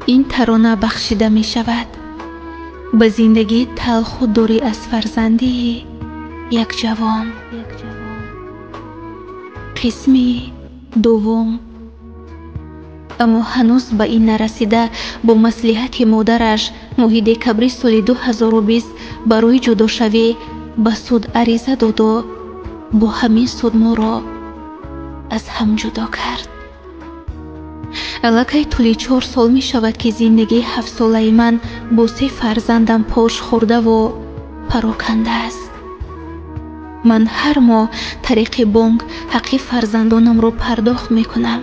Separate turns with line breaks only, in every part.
Ин тарона бахшида мешавад ба зиндагии талху дурӣ аз фарзандии як ҷавон. Қисми дуввум. Аммо ҳанӯз ба ин нарасида, бо маслиҳати модараш моҳи декабри соли 2020 барои ҷудошавӣ ба суд ариза доду бо ҳамин суд моро аз ҳам ҷудо кард. Аллакай тӯли 4 сол мешавад, ки зиндагии ҳафтсолаи ман бо се фарзандам пош хӯрдаву пароканда аст. Ман ҳар моҳ тариқи бонк ҳаққи фарзандонамро пардохт мекунам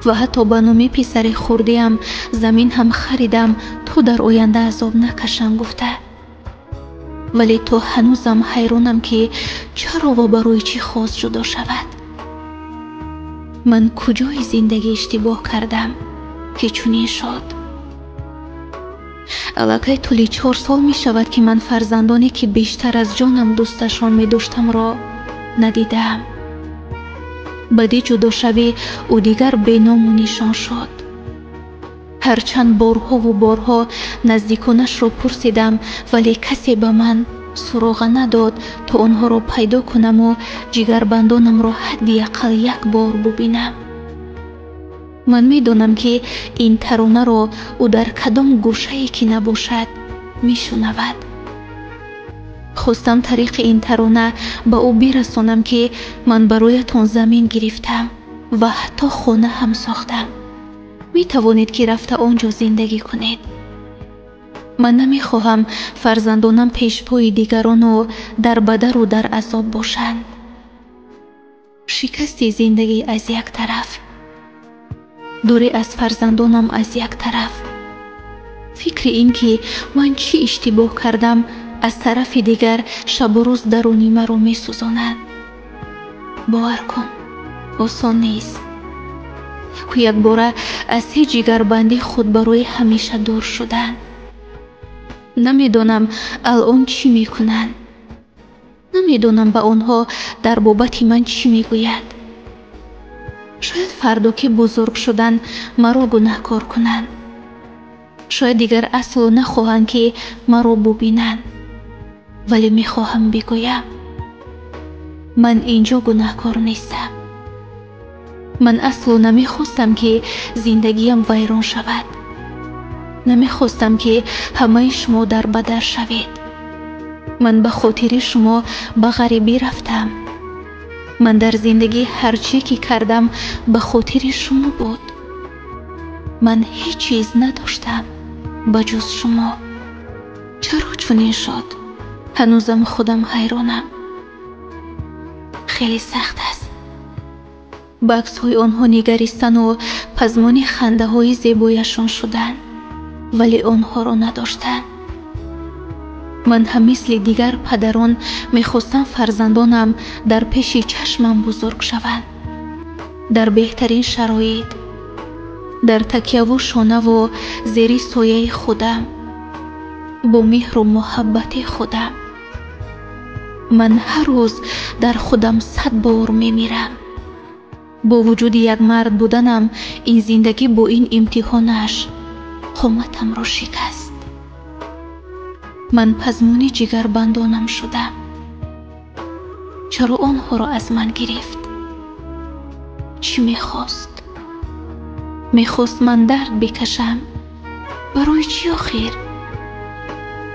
ва ҳатто ба номи писари хурдиам замин ҳам харидам, то дар оянда азоб накашам гуфта. Вале то ҳанӯзам ҳайронам, ки чаро ва барои чӣ хост ҷудо шавад. Ман куҷои зиндагӣ иштибоҳ кардам, ки чунин шуд? Аллакай тӯли 4 сол мешавад, ки ман фарзандоне, ки бештар аз ҷонам дӯсташон медоштамро, надидаам. Баъди ҷудошавӣ ӯ дигар беному нишон шуд. Ҳарчанд борҳову борҳо наздиконашро пурсидам, вале касе ба ман суроға надод, то онҳоро пайдо кунаму ҷигарбандонамро ҳадди ақал як бор бубинам. Ман медонам, ки ин таронаро ӯ дар кадом гӯшае ки набошад, мешунавад. Хостам тариқи ин тарона ба ӯ бирасонам, ки ман бароятон замин гирифтам ва ҳатто хона ҳам сохтам, метавонед, ки рафта он ҷо зиндагӣ кунед. Ман намехоҳам фарзандонам пешпои дигарону дарбадару дар азоб бошанд. Шикасти зиндагӣ аз як тараф, дурӣ аз фарзандонам аз як тараф, фикри ин ки ман чӣ иштибоҳ кардам, аз тарафи дигар шабу рӯз даруни маро месӯзонад. Бовар кун, осон нест якбора аз се ҷигарбанди худ барои ҳамеша дур шудан. Намедонам, алон чӣ мекунанд, намедонам, ба онҳо дар бобати ман чӣ мегӯяд. Шояд фардо, ки бузург шудан, маро гунаҳкор кунанд. Шояд дигар асло нахоҳанд, ки маро бубинанд. Вале мехоҳам бигӯям: ман инҷо гунаҳкор нестам. Ман асло намехостам, ки зиндагиям вайрон шавад, намехостам, ки ҳамаи шумо дар бадар шавед. Ман ба хотири шумо ба ғарибӣ рафтам. Ман дар зиндагӣ ҳар чӣ ки кардам, ба хотири шумо буд. Ман ҳеҷ чиз надоштам ба ҷуз шумо. Чаро чунин шуд, ҳанӯзам худам ҳайронам. Хеле сахт аст ба аксҳои онҳо нигаристану пазмони хандаҳои зебояшон шудан, вале онҳоро надоштан. Ман ҳам мисли дигар падарон мехостам фарзандонам дар пеши чашмам бузург шаванд, дар беҳтарин шароит, дар такяву шонаву зери сояи худам, бо меҳру муҳаббати худам. Ман ҳар рӯз дар худам 100 бор мемирам. Бо вуҷуди як мард буданам, ин зиндагӣ бо ин имтиҳонаш қоматамро шикаст. Ман пазмони ҷигарбандонам шудам. Чаро онҳоро аз ман гирифт? Чӣ мехост? Мехост ман дард бикашам? Барои чӣ охир?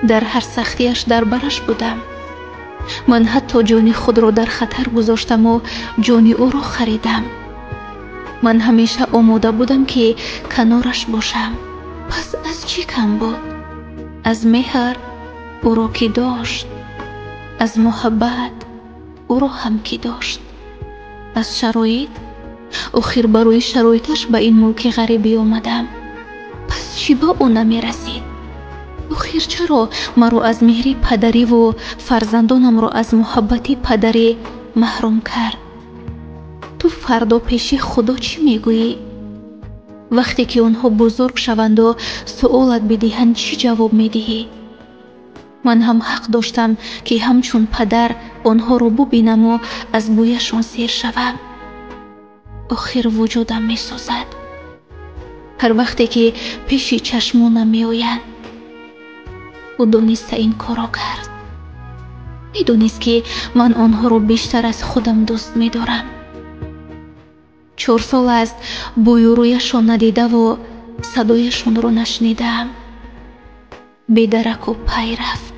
Дар ҳар сахтиаш дар бараш будам. Ман ҳатто ҷони худро дар хатар гузоштаму ҷони ӯро харидам. Ман ҳамеша омода будам, ки канораш бошам. Пас аз чӣ кам буд? Аз меҳр ӯро ки дошт, аз муҳаббат ӯро ҳам ки дошт, аз шароит. Охир барои шароиташ ба ин мулки ғарибӣ омадам. Пас чӣ ба ӯ намерасид? Охир чаро маро аз меҳри падариву фарзандонамро аз муҳаббати падарӣ маҳрум кард? Ту фардо пеши Худо чӣ мегӯӣ? Вақте ки онҳо бузург шаванду суолат бидиҳанд, чӣ ҷавоб медиҳӣ? Ман ҳам ҳақ доштам, ки ҳамчун падар онҳоро бубинаму аз бӯяшон сер шавам. Охир вуҷудам месӯзад. Ҳар вақте ки пеши чашмонам меоянд. Ӯ дониста ин корро кард. Медонист, ки ман онҳоро бештар аз худам дӯст медорам. 4 сол аст, бӯю рӯяшон надидаву садояшонро нашнидаам. Бедараку пай рафт,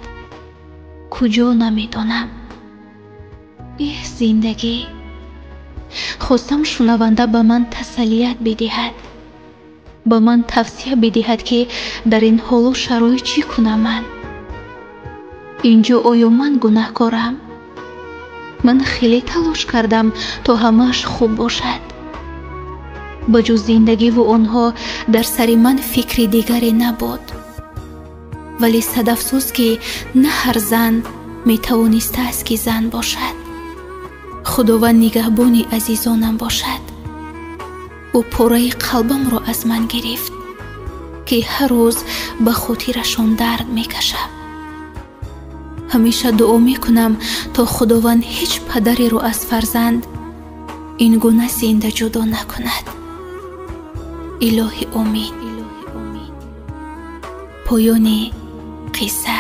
куҷо намедонам. Эҳ, зиндагӣ! Хостам шунаванда ба ман тасаллият бидиҳад, ба ман тавсия бидиҳад, ки дар ин ҳолу шароит чӣ кунам ман. Инҷо оё ман гунаҳкорам? Ман хеле талош кардам, то ҳамааш хуб бошад. Ба ҷуз зиндагиву онҳо дар сари ман фикри дигаре набуд. Вале садафсӯз, ки на ҳар зан метавонистааст, ки зан бошад. Худованд нигаҳбони азизонам бошад. Ӯ пораи қалбамро аз ман гирифт, ки ҳар рӯз ба хотирашон дард мекашам. Ҳамеша дуо мекунам, то Худованд ҳеҷ падареро аз фарзанд ин гуна зинда ҷудо накунад. Илоҳи омин. Поёни қисса.